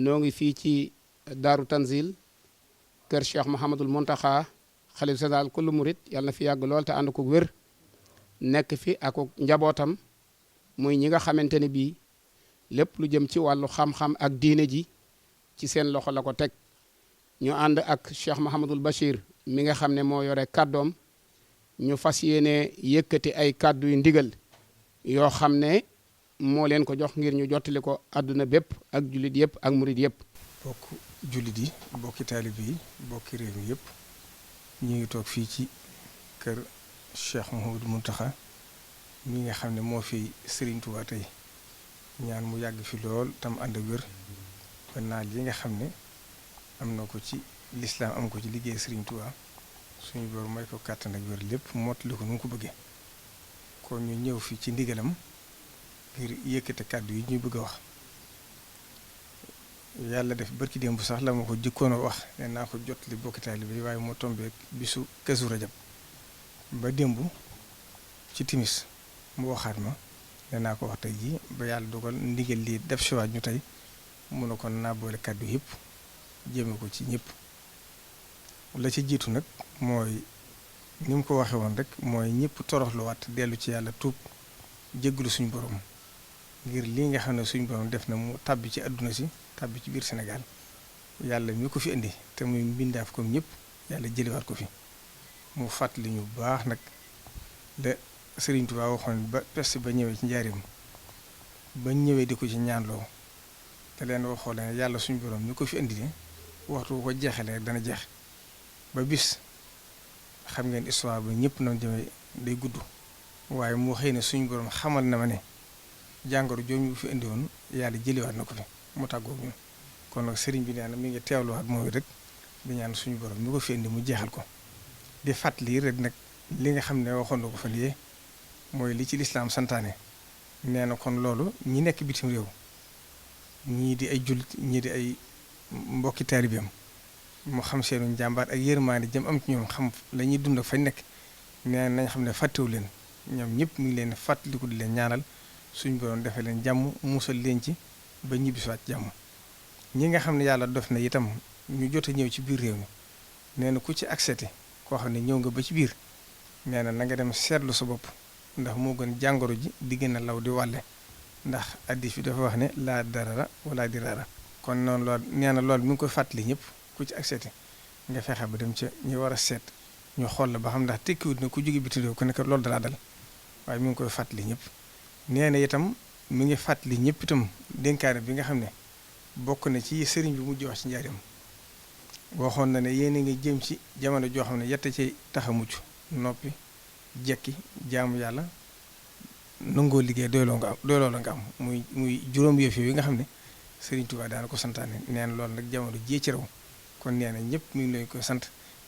noo ngi fii ci Daaru Tanzil kër Cheikh Mouhamadul Mountakha xalif général kullu murit yàlla na fi yàgg lool te ànd ko wér nekk fi ak njabootam muy ñi nga xamante ne bii lépp lu jëm ci wàllu xam-xam ak diine ji ci seen loxo la ko teg ñu ànd ak Cheikh Mouhamadul Bachir mi nga xam ne moo yore kàddoom ñu fas yéene yëkkati ay kàddu yu ndigal yoo xam ne moo leen ko jox ngir ñu jottali ko àdduna bépp ak jullit yëpp ak murit yëpp. bokk jullit yi bokki taalib yi bokki réew mi yëpp ñu ngi toog fii ci kër Cheikh Mouhamadou Mountakha mi nga xam ne moo fi Serigne Touba tey ñaan mu yàgg fi lool tam ànd ak wér ba naal yi nga xam ne am na ko ci lislaam am ko ci liggéey Serigne Touba suñu boor may ko kàttan ak wér lépp mottali ko nu mu ko bëggee kon ñu ñëw fi ci ndigalam ngir yëkkate kàddu yi ñuy bëgg a wax yàlla def barki démb sax la ma ko jëkkoon a wax ne naa ko jot li bokki taalibe yi waaye moo tombeek bisu Kazu Rajab ba démb ci timis mu waxaat ma ne naa ko wax tey jii ba yàlla dogal ndigal lii def si waat ñu tey mun na kon naa boole kàddu yëpp jéeme ko ci ñëpp la ci jiitu nag mooy ni mu ko waxee woon rek mooy ñëpp toroxluwaat dellu ci yàlla tuub jégglu suñu borom ngir lii nga xam ne suñu borom def na mu tàbbi ci àdduna si tàbbi ci biir Sénégal yàlla mi ko fi indi te muy mbindaaf comme ñëpp yàlla jëliwaat ko fi mu fàttali ñu bu baax nag la Serigne Touba waxoon ba peste ba ñëwee ci njaarim ba ñëwee di ko ci ñaanloo te leen waxoo leen yàlla suñu borom mi ko fi indi ne waxtu ko jeexalee dana jeex ba bis xam ngeen histoire ba ñëpp na jëmee day gudd waaye moo xëy ne suñu borom xamal na ma ne jàngoro jooju bu fi indi woon yàlla jëliwaat na ko fi mu tàggoog ñun kon nag sëriñ bi nee na mi ngi teewluwaat mooy rek di ñaan suñu borom mi ko fi indi mu jeexal ko di fàttali rek nag li nga xam ne waxoon na ko fa lii mooy li ci lislaam santaane nee na kon loolu ñi nekk bitim réew ñii di ay jullit ñii di ay mbokki taalibeem mu xam seenu njàmbaar ak yërmaande jëm am ci ñoom xam la ñuy dund fañ nekk nee nañ xam ne fàttewu leen ñoom ñëpp mi ngi leen fàttaliku di leen ñaanal suñu borom defee leen jàmm musal leen ci ba ñibbisiwaat jàmm ñi nga xam ne yàlla def na itam ñu jot a ñëw ci biir réew mi nee na ku ci accepté koo xam ne ñëw nga ba ci biir nee na nga dem seetlu sa bopp ndax moo gën jàngoro ji di gën a law di wàlle ndax addis bi dafa wax ne laa darara wala dirara kon noonu lool nee na loolu mi ngi koy fàttali ñëpp ku ci accepté nga fexe ba dem ca ñu war a seet ñu xool la ba xam ndax tekkiwut na ku jóge biti réew ku nekk loolu dalaa dal waaye mi ngi koy fàttali ñëpp nee na itam mi ngi fàttali ñëpp itam dénkaane bi nga xam ne bokk na ci sëriñ bi mujj wax ci njaarim waxoon na ne yéen a ngi jëm ci jamono joo xam ne yett ci tax a mucc noppi jekki jaamu yàlla nangoo liggéey doyloo la nga am muy juróom yëf yi nga xam ne sëriñ Tuubaa daana ko santaane nee na loolu nag jamono jii ci raw kon nee na ñëpp mi ngi leen koy sant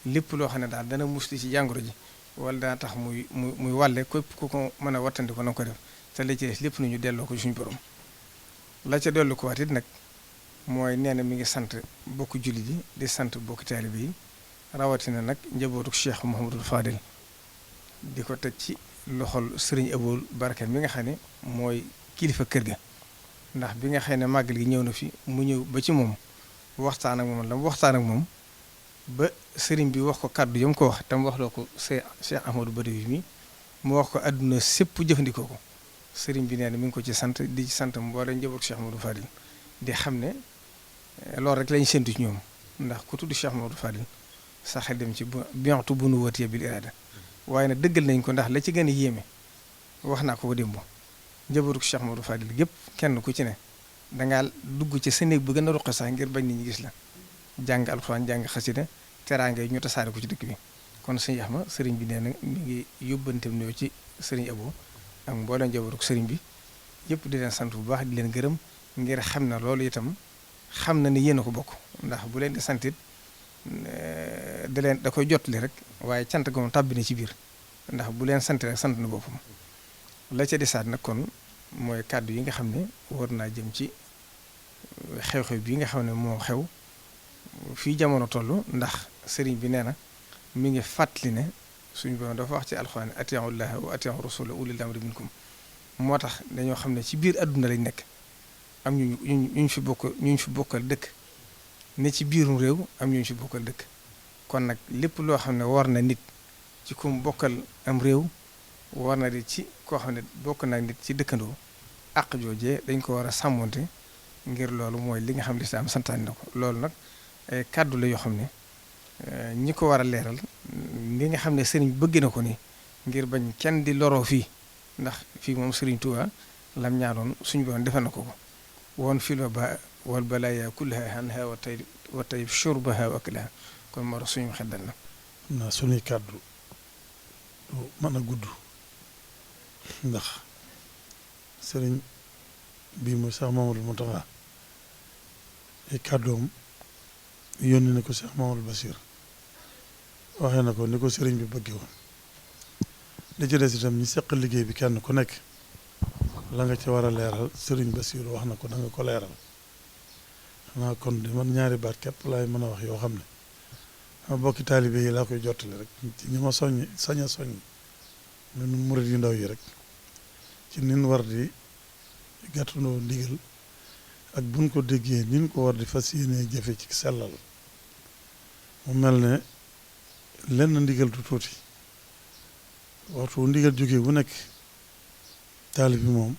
lépp loo xam ne daal dana musli ci jàngoro ji wala dana tax muy wàlle képp ku ko mën a wattandi ko na ko def te la ci des lépp nañu delloo ko suñu borom la ca dellu ko waat it nag mooy nee na mi ngi sant bokk jullit yi di sant bokk taalibe yi rawatina nag njabootu Cheikh Mouhamadul Fadil di ko teg ci loxol Serigne Aboul Baraka mi nga xam ne mooy kilifa kër ga ndax bi nga xam ne màggal gi ñëw na fi mu ñëw ba ci moom waxtaan ak moom la mu waxtaan ak moom ba Serigne bi wax ko kàddu yam ko wax tam wax loo ko Cheikh Ahmadou Badawi mi mu wax ko àdduna sépp jëfandikoo ko Serigne bi nee na mi ngi ko ci sant di ci sant mboolem njabootu Cheikh Mouhamadou Fadil di xam ne loolu rek lañu séntu ci ñoom ndax ku tudd Cheikh Mouhamadou Fadil sa xel dem ci bientu bu nu wëtee bil iraada waaye nag dëggal nañ ko ndax la ci gën a yéeme wax naa ko ba démb njabootu Cheikh Mouhamadou Fadil gépp kenn ku ci ne dangaa dugg ci sa néeg bu gën a ruqe sax ngir bañ nit ñi gis la jàng alxuraan jàng xasida teraanga yi ñu tasaare ko ci dëkk bi kon sëñ Axma sëriñ bi nee na mi ngi yóbbanteem ñëw ci sëriñ Abo ak mboolem njabootu sëriñ bi yëpp di leen sant bu baax di leen gërëm ngir xam na loolu itam xam na ni yéen a ko bokk ndax bu leen di santit da koy jotali rek waaye cant ga moom tàbbi na ci biir ndax bu leen sant rek sant na boppam la ca desaat nag kon mooy kàddu yi nga xam ne war naa jëm ci xew-xew bi nga xam ne moo xew fii jamono toll ndax sëriñ bi nee na mi ngi fàttali ne suñu borom dafa wax ci alxuraan atii'u llaaha wa atii'u rasuula ulil amri minkum moo tax dañoo xam ne ci biir àdduna lañ nekk am ñu fi bokkal dëkk ne ci biirum réew am ñu fi bokkal dëkk kon nag lépp loo xam ne war na nit ci ku mu bokkal am réew war na di ci koo xam ne bokk nag nit ci dëkkandoo àq joojee dañ ko war a sàmmonte ngir loolu mooy li nga xam ne lislaam santaane na ko loolu nag ay kàddu la yoo xam ne ñi ko war a leeral li nga xam ne sëriñ bëgg na ko ni ngir bañ kenn di loroo fii ndax fii moom sëriñ Touba lam ñaanoon suñu boon defal na ko woon fil wabaa wal balaaya kullaha anha wa tayyib shurbaha wa aklaha kon moo tax suñu xel dal na. xam naa suñuy kàddu du mën a gudd ndax sëriñ bii mooy Cheikh Mamadou Mountakha ay kàddoom yónni na ko Cheikh Mamadou Bachir waxee na ko ni ko sëriñ bi bëggee woon li ci des itam ñi seq liggéey bi kenn ku nekk la nga ci war a leeral sëriñ Bachir wax na ko da nga ko leeral xanaa kon di man ñaari baat képp laay mën a wax yoo xam ne ma bokki taalibe yi laa koy jottali rek ci ñi ma sañ a soññ ñun murit yu ndaw yi rek ci nin war di gàttandoo ndigal ak buñ ko déggee nin ko war di fas yéenee jëfe ci sellal mu mel ne lenn ndigal du tuuti waxtu ndigal jógee bu nekk taalib bi moom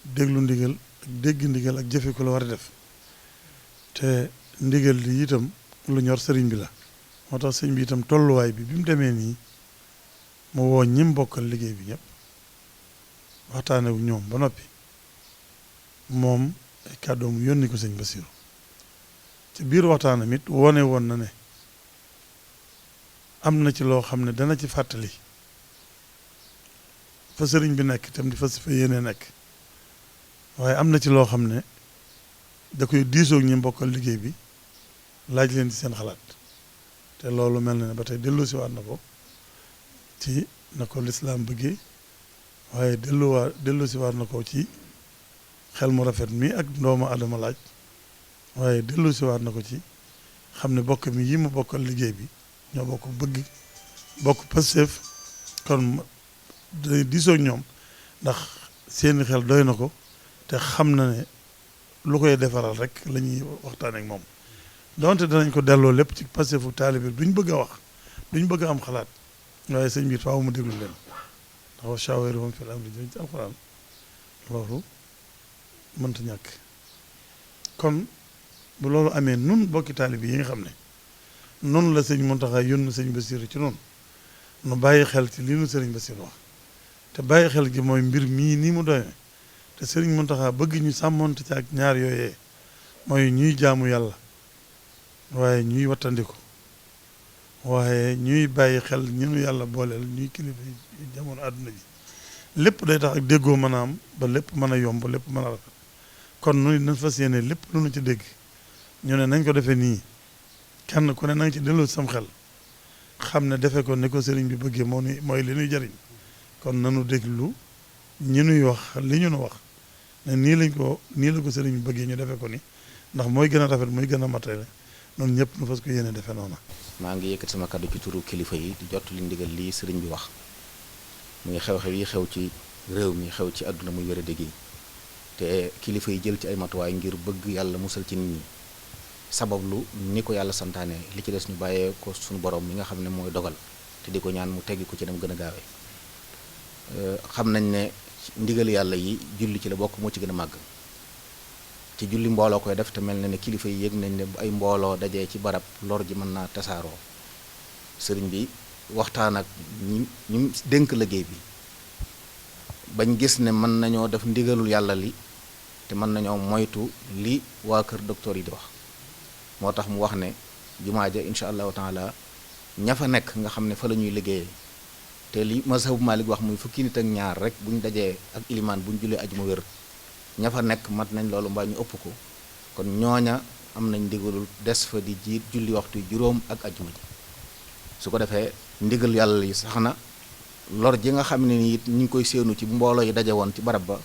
déglu ndigal ak dégg ndigal ak jëfe ko la war a def te ndigal li itam lu ñor sëriñ bi la moo tax sëriñ bi itam tolluwaay bi mu demee nii mu woo ñim bokkal liggéey bi ñëpp waxtaane wu ñoom ba noppi moom ay kàddoom yónni ko sëñ Basiru ci biir waxtaanam it wone woon na ne am na ci loo xam ne dana ci fàttali fa sëriñ bi nekk itam di fa yéene nekk waaye am na ci loo xam ne da koy diisoog ñi bokkal liggéey bi laaj leen ci seen xalaat te loolu mel na ne ba tey delloosiwaat na ko ci na ko lislaam bëggee waaye delloosiwaat na ko ci xel mu rafet mi ak doomu adama laaj waaye delloosiwaat na ko ci xam ne bokk mi yi mu bokkal liggéey bi ñoo bokk bëgg bokk Pastef kon day diisoog ñoom ndax seeni xel doy na ko te xam na ne lu koy defaral rek la ñuy waxtaan ak moom donte danañ ko delloo lépp ci Pastefu taalibe duñ bëgg a wax duñ bëgg a am xalaat waaye sëñ bi faaw mu déglu leen ndax wa shaawirhum fil amri jëm ci alxuraan loolu mënta ñàkk kon bu loolu amee nun bokki taalibe yi nga xam ne noonu la sëñ Mountakha yónni sëñ Bassirou ci noonu nu bàyyi xel ci lii nu sëriñ Bassirou wax te bàyyi xel gi mooy mbir mii nii mu doyee te sëriñ Mountakha bëgg ñu sàmmonte ci ak ñaar yooyee mooy ñuy jaamu yàlla waaye ñuy wattandiku waaye ñuy bàyyi xel ñu nu yàlla booleel ñuy kilifa yi jamono àdduna ji lépp day tax ak déggoo mën a am ba lépp mën a yomb lépp mën a rafet kon nu nañ fas yéene lépp lu nu ci dégg ñu ne nañ ko defee nii kenn ku ne na nga ci delloo sam xel xam ne defe ko ni ko sëriñ bi bëggee mooy li ñuy jariñ kon nanu déglu ñi nuy wax li ñu nu wax ne nii la ko sëriñ bi bëggee ñu defe ko ni ndax mooy gën a rafet mooy gën a matale noonu ñëpp nu fas ko yéene defe noona maa ngi yëkkat sama kàddu ci turu kilifa yi di jot li ndigal lii sëriñ bi wax muy xew-xew yi xew ci réew mi xew ci àdduna muy wéra dégg yi te kilifa yi jël ci ay matuwaay ngir bëgg yàlla musal ci nit ñi sabablu ni ko yàlla santaane li ci des ñu bàyyee ko suñu borom mi nga xam ne mooy dogal te di ko ñaan mu teggi ko ci dem gën a gaawee xam nañ ne ndigal yàlla yi julli ci la bokk moo ci gën a màgg ci julli mbooloo koy def te mel na ne kilifa yi yëg nañ ne ay mbooloo dajee ci barab lor ji mën naa tasaaroo sëriñ bi waxtaan ak ñi dénk liggéey bi bañ gis ne mën nañoo def ndigalul yàlla li te mën nañoo moytu li waa kër docteur yi di wax moo tax mu wax ne jumaa ja incha allahu taala ña fa nekk nga xam ne fa la ñuy liggéeyee te li mazhabu Malik wax muy fukki nit ak ñaar rek buñ dajee ak ilimaan buñ julee ajuma wér ña fa nekk mat nañ loolu mbaa ñu ëpp ko kon ñooña am nañ ndigalul des fa di jiit julli waxtu juróom ak ajuma ji su ko defee ndigal yàlla yi sax na lor ji nga xam ne ni it ñu ngi koy séenu ci mbooloo yi daje woon ci barab ba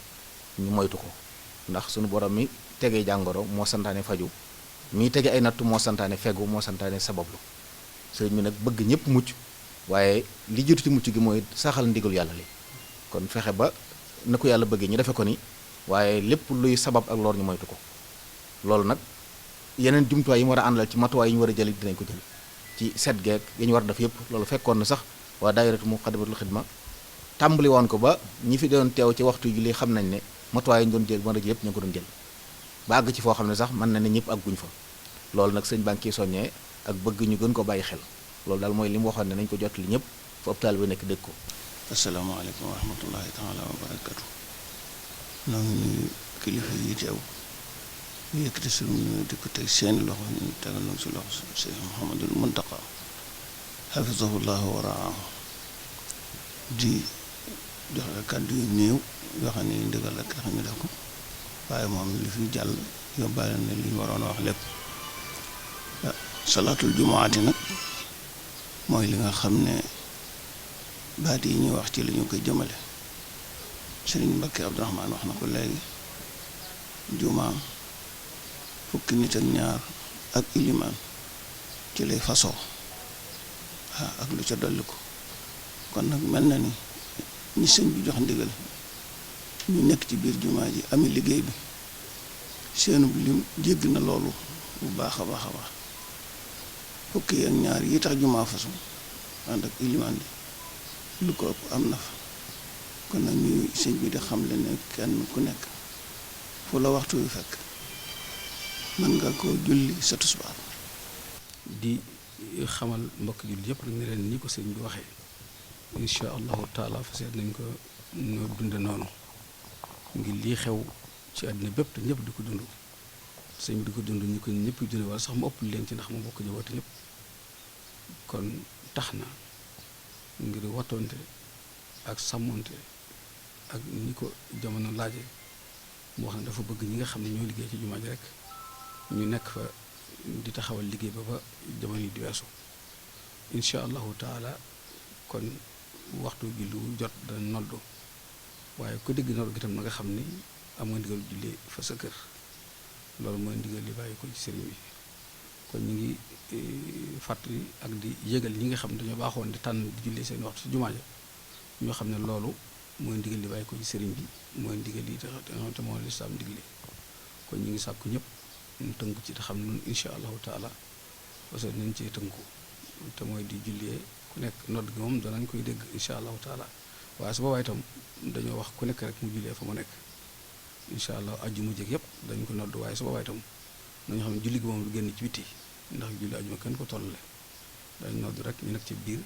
ñu moytu ko ndax sunu borom mi tegee jàngoro moo santaane faju mi tege ay nattu moo santaane fegu moo santaane sabablu sëriñ bi nag bëgg ñëpp mucc waaye li jiitu ci mucc gi mooy saxal ndigal yàlla li kon fexe ba na ko yàlla bëggee ñu defe ko ni waaye lépp luy sabab ak lor ñu moytu ko. loolu nag yeneen jumtuwaay yi mu war a àndal ci matuwaay yi ñu war a jël dinañ ko jël ci set geek yi ñu war a def yëpp. loolu fekkoon na sax waa daayiratu Muqaddamatul Xidma tàmbali woon ko ba ñi fi doon teew ci waxtu ji li xam nañ ne matuwaay yi ñu doon jël mën a yëpp ñu ngi ko doon jël ba àgg ci foo xam ne sax mën na ne ñëpp àgguñ fa. loolu nag sëñ baa ngi ciy soññee ak bëgg ñu gën ko bàyyi xel loolu daal mooy li mu waxoon ne nañ ko jot li ñëpp fa hôpital bi nekk dégg ko. asalaamaaleykum wa rahmatullahi taala wa barakatu. noo ngi nuyu kilifa yi teew ñu yëkkati suñu di ko teg seeni loxo ñu tegal nañ si loxo Cheikh Mouhamadul Mountakha hafizahullahu wa raahu di joxe kàddu yu néew yoo xam ne ndigal la tax ñu def ko waaye moom li fi jàll yóbbaale na li ñu waroon a wax lépp. salaatul jumaati nag mooy li nga xam ne baat yi ñuy wax ci la ñu koy jëmale. Serigne Mbakke Abdourahmane wax na ko léegi jumaa fukki nit ak ñaar ak ilimaan ci lay fasoo ak lu ca dolli ko kon nag mel na ni ñi sëñ bi jox ndigal ñu nekk ci biir jumaa ji ami liggéey bi seenu lim jégg na loolu bu baax a baax a baax fukki ak ñaar yi tax jumaa fasu ànd ak ilimaan bi lu ko ëpp am na fa kon nag ñuy sëñ bi di xam le ne kenn ku nekk fu la waxtu wi fekk mën nga ko julli sa tisbaar. di xamal mbokk julli yëpp rek ne leen ni ko sëñ bi waxee incha allahu taala fas yéene nañ ko ñoo dunde noonu ngir lii xew ci àddina bépp te ñëpp di ko dund sëñ bi di ko dund ñi ko ñëpp dund wala sax mu ëpp leen ci ndax mu bokk jaboote ñëpp kon tax na ngir wattonte ak sàmmonte ak ni ko jamono laaje mu wax ne dafa bëgg ñi nga xam ne ñoo liggéey ci jumaa ji rek ñu nekk fa di taxawal liggéey ba jamono yi di weesu incha allahu taala kon waxtu julli jot dana noddu waaye ku dégg noddu gi tam na nga xam ni am nga ndigal julli fa sa kër loolu mooy ndigal li bàyyi ko ci sëriñ bi kon ñu ngi fàttali ak di yëgal ñi nga xam ne dañoo baaxoon di tànn di julli seen waxtu ci jumaa ja ñoo xam ne loolu mooy ndigal li bàyyi ko ci sëriñ bi mooy ndigal li te moo lislaam ndigle kon ñu ngi sàkku ñëpp ñu tënku ci te xam ne incha allahu taala parce que nañ cee tënku te mooy di jullee ku nekk nodd gi moom danañ koy dégg incha allahu taala waaye su boobaa itam dañoo wax ku nekk rek mu jullee fa mu nekk incha allah ajjuma jëg yëpp dañ ko nodd waaye su boobaa itam nañu xam ne julli gi moom du génn ci biti ndax julli ajjuma kenn ko tollale dañ nodd rek ñu nekk ci biir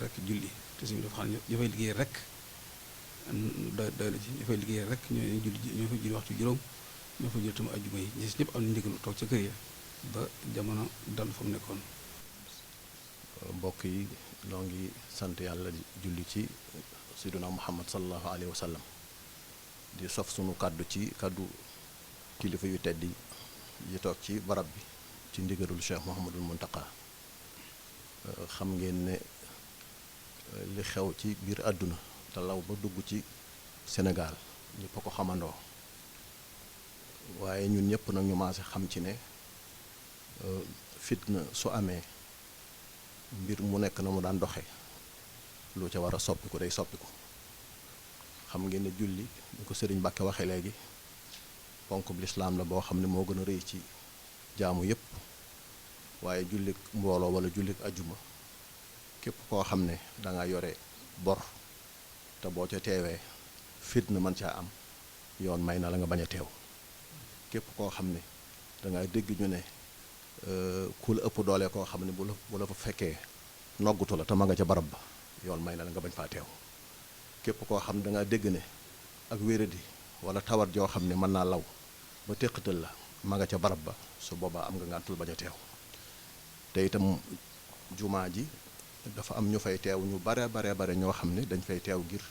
rek julli te suñu dafa xam ne ñu fay liggéey rek doy na ci ñu fay liggéey rek ñoo fay julli waxtu juróom ñoo fa jël tam ajjuma yi ñi ñëpp am na ndigalu toog ca kër ya ba jamono dal fa mu nekkoon. mbokk yi noo ngi sant yàlla di julli ci sayyiduna Muhammad sallallahu alayhi wa sallam di sof sunu kàddu ci kàddu kilifa yu tedd yi toog ci barab bi ci ndigalul Cheikh Mouhamadul Mountakha xam ngeen ne li xew ci biir àdduna te law ba dugg ci Sénégal ñëpp a ko xamandoo waaye ñun ñëpp nag ñu maase xam ci ne fitna su amee mbir mu nekk na mu daan doxe lu ca war a soppiku day soppiku xam ngeen ne julli ñu ko Serigne Mbacke waxee léegi ponk bu lislaam la boo xam ne moo gën a rëy ci jaamu yépp waaye jullik mbooloo wala jullik ajjuma képp koo xam ne danga yore bor te boo ca teewee fitna mën caa am yoon may na la nga bañ a teew képp koo xam ne danga dégg ñu ne ku la ëpp doole koo xam ne bu la fa fekkee noggutu la te ma nga ca barab ba yoon may na la nga bañ faa teew képp koo xam ne danga dégg ne ak wéradi wala tawat joo xam ne mën naa law ba téqatal la ma nga ca barab ba su boobaa am nga ngàntul bañ a teew te itam jumaa ji dafa am ñu fay teew ñu bare ñoo xam ne dañ fay teew ngir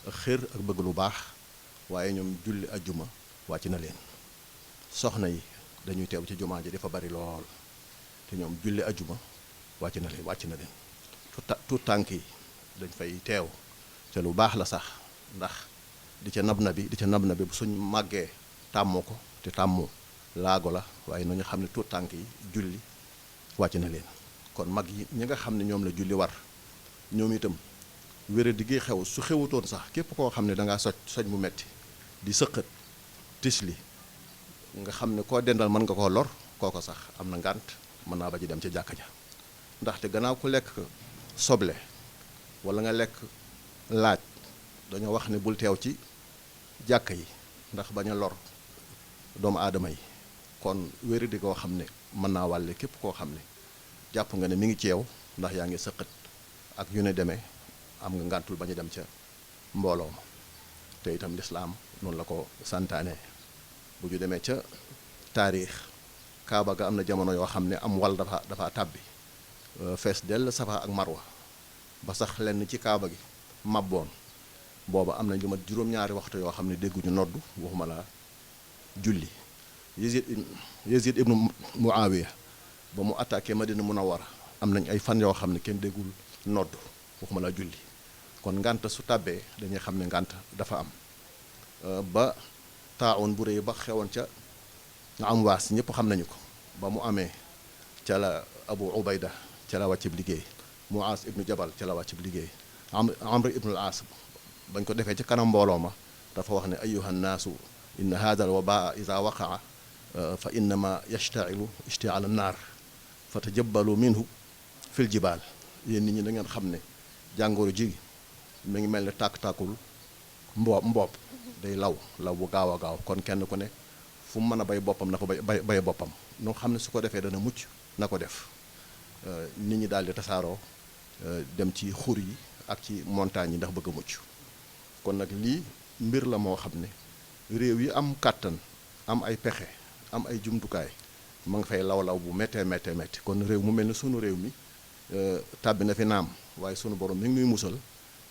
ak xër ak bëgg lu baax waaye ñoom julli ajjuma wàcc na leen soxna yi dañuy teew ci jumaa ji dafa bari lool te ñoom julli ajjuma wàcc na leen tuut tànk yi dañ fay teew te lu baax la sax ndax di ca nab na bi bu suñ màggee tàmmoo ko te tàmmu laago la waaye nañu xam ne tuut tànk yi julli wàcc na leen kon mag yi ñi nga xam ne ñoom la julli war ñoom itam wéré di gi xew su xewutoon sax képp koo xam ne dangaa soj mu metti di sëqat tisli nga xam ne koo dendal mën nga koo lor kooko sax am na ngànt mën naa ba ji dem ca jàkka ja ndaxte gannaaw ku lekk soble wala nga lekk laaj dañoo wax ne bul teew ci jàkka yi ndax bañ a lor doomu aadama yi kon wéri di koo xam ne mën naa wàlle képp koo xam ne jàpp nga ne mi ngi ci yow ndax yaa ngi sëqat ak yu ne demee am nga ngàntul bañ a dem ca mbooloo ma te itam lislaam noonu la ko santaane bu ñu demee ca taarix kaaba ga am na jamono yoo xam ne am wal dafa tàbbi fees dell safa ak marwa ba sax lenn ci kaaba gi mabboon booba am na lu mat juróom-ñaari waxtu yoo xam ne dégguñu noddu waxuma la julli Yazid ibnu Muawiya ba mu attaqué Madina Munawwara am nañ ay fan yoo xam ne kenn déggul noddu waxuma la julli kon ngànt su tàbbee dañuy xam ne ngànt dafa am ba taawoon bu rëy ba xewoon ca am waas ñëpp xam nañu ko ba mu amee ca la Abu Ubayda ca la wàccib liggéey Muaas ibnu Jabal ca la wàccib liggéey Amr ibnul Aas bañ ko defee ci kanam mbooloo ma dafa wax ne ayyuha nnaasu inna haada al wabaa ida waqaa fa innama yashtailu ishtiaal naar fa tajabbalu minhu fil jibaal yéen nit ñi da ngeen xam ne jàngoro ji mi ngi mel ne tàkk-tàkkul mboob day law bu gaaw a gaaw kon kenn ku ne fu mu mën a bay boppam na ko bay boppam noo xam ne su ko defee dana mucc na ko def nit ñi daal di tasaaroo dem ci xur yi ak ci montagne yi ndax bëgg a mucc kon nag lii mbir la moo xam ne réew yi am kàttan am ay pexe am ay jumtukaay ma nga fay law bu méttee métti kon réew mu mel ne sunu réew mi tàbbi na fi naam waaye sunu borom mi ngi nuy musal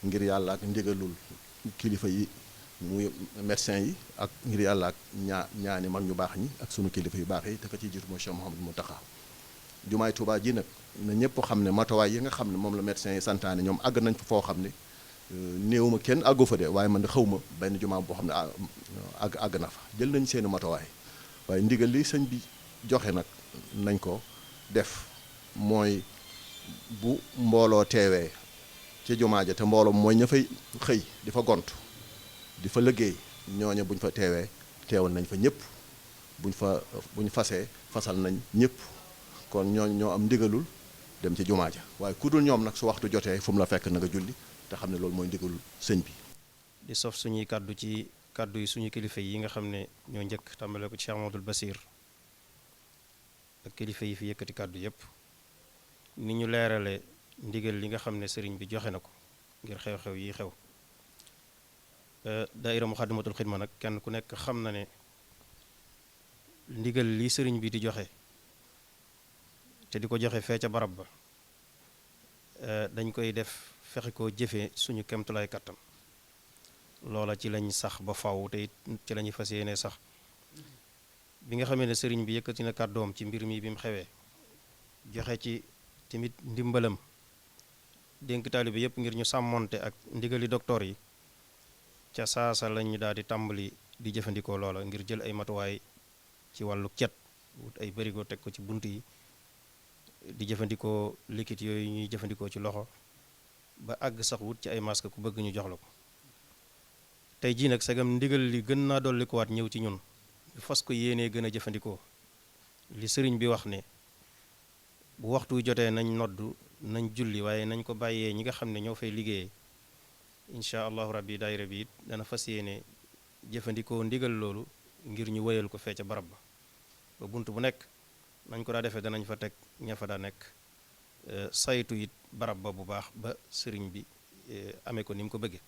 ngir yàlla ak ndigalul kilifa yi muy médecin yi ak ngir yàlla ak ñaani mag ñu baax ñi ak sunu kilifa yu baax yi te ka ciy jiitu mooy Cheikh Mouhamadou Mountakha jumaay Touba ji nag na ñëpp xam ne matuwaay yi nga xam ne moom la médecin yi santaane ñoom àgg nañ fa foo xam ne néew ma kenn àggu fa de waaye man de xaw ma benn jumaa boo xam ne àgg na fa jël nañ seeni matuwaay waaye ndigal li sëñ bi joxe nag nañ ko def mooy bu mbooloo teewee ci jumaa ja te mbooloo mooy ña fay xëy di fa gont di fa liggéey ñooñe buñ fa teewal nañ fa ñëpp buñ fasee fasal nañ ñëpp kon ñoo am ndigalul dem ci jumaa ja waaye ku dul ñoom nag su waxtu jotee fu mu la fekk na nga julli te xam ne loolu mooy ndigalul sëñ bi. di sof suñuy kàddu ci kàddu yi suñu kilifa yi nga xam ne ñoo njëkk tàmbale ko ci Cheikh Amadou Basir ak kilifa yi fi yëkkati kàddu yépp ni ñu leerale ndigal li nga xam ne sëriñ bi joxe na ko ngir xew-xew yi xew daayira Muxaddamatul Xidma nag kenn ku nekk xam na ne ndigal li sëriñ bi di joxe te di ko joxe fee ca barab ba dañ koy def fexe koo jëfee suñu kemtulaay kattan loola ci lañ sax ba faw te it ci lañuy fas yéene sax bi nga xamee ne sëriñ bi yëkkati na kàddoom ci mbir mi bi mu xewee joxe ci tamit ndimbalam dénk taalibe yépp ngir ñu sàmmonte ak ndigali docteur yi ca saasa lañu daal di tàmbali di jëfandikoo loola ngir jël ay matuwaay ci wàllu cet wut ay barigo teg ko ci bunt yi di jëfandikoo liquide yooyu ñuy jëfandikoo ci loxo ba àgg sax wut ci ay masque ku bëgg ñu jox la ko tey jii nag sagam ndigal li gën naa dolli ko waat ñëw ci ñun fas ko yéenee gën a jëfandikoo li sëriñ bi wax ne bu waxtu jotee nañ noddu nañ julli waaye nañ ko bàyyee ñi nga xam ne ñoo fay liggéeyee incha allahu rabbi daayira bi it dana fas yéene jëfandikoo ndigal loolu ngir ñu wéyal ko fee ca barab ba bunt bu nekk nañ ko daa defee danañ fa teg ña fa daa nekk saytu it barab ba bu baax ba sëriñ bi amee ko ni mu ko bëggee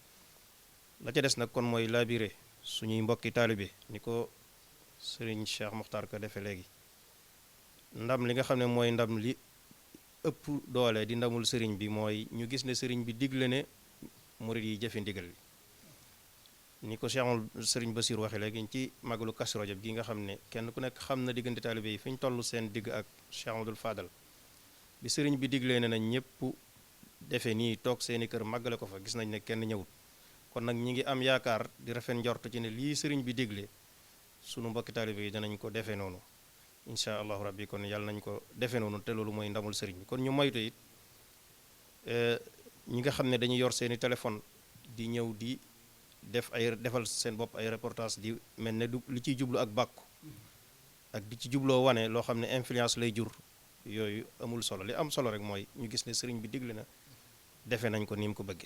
la ca des nag kon mooy labiré suñuy mbokki taalibe ni ko sëriñ Cheikh Mokhtar ko defee léegi ndam li nga xam ne mooy ndam li ëpp doole di ndamul sëriñ bi mooy ñu gis ne sëriñ bi digle ne murid yi jëfe ndigal li ni ko sëriñ Basir waxe léegi ci magalu Kazu Rajab gi nga xam ne kenn ku nekk xam na diggante taalibe yi fi ñu toll seen digg ak Cheikh Amadou Fadal bi sëriñ bi diglee ne nañ ñëpp defe nii toog seeni kër màggale ko fa gis nañ ne kenn ñëwut kon nag ñi ngi am yaakaar di rafet njort ci ne lii sëriñ bi digle sunu mbokki taalibe yi danañ ko defee noonu incha allahu rabbi kon yàlla nañ ko defee noonu te loolu mooy ndamul sëriñ bi kon ñu moytu it ñi nga xam ne dañuy yor seeni téléphone di ñëw di defal seen bopp ay reportage di mel ne du li ciy jublu ak bàkku ak di ci jubloo wane loo xam ne influence lay jur yooyu amul solo li am solo rek mooy ñu gis ne sëriñ bi digle na defe nañ ko ni mu ko bëggee